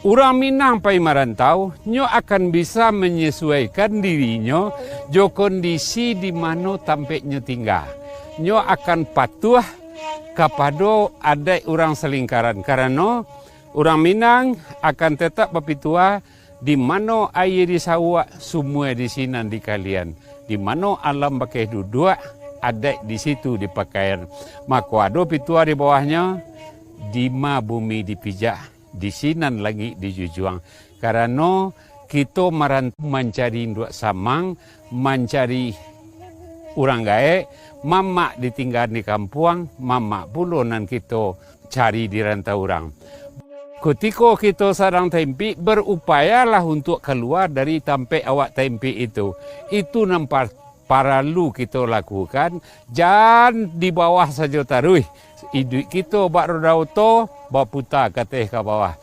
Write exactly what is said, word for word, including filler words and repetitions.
Urang Minang pai marantau, nyo akan bisa manyesuaikan dirinyo jo kondisi di mano tampeknyo tingga. Nyo akan patuah kapado adaik urang salingkaran, karano urang Minang akan tatap bapitua, di mano aia disauak, sumua di sinan dikalian. Di mano alam bakeh duduak, adaik di situ dipakaian. Mako ado pitua di bawahnyo, dima bumi dipijak, di sinan langik dijujuang. Karano kito marantau mancari induak samang, mancari urang gaek, mamak ditinggaan di kampuang, mamak pulo nan kito cari di rantau urang. Kutiko kito sadang taimpik, barupayalah untuak kalua dari tampek awak taimpik itu. Itu nan pa-, paralu kito lakukan, jan di bawah sajo taruih. Iduik kito bak roda oto, baputa ka ateh ka bawah.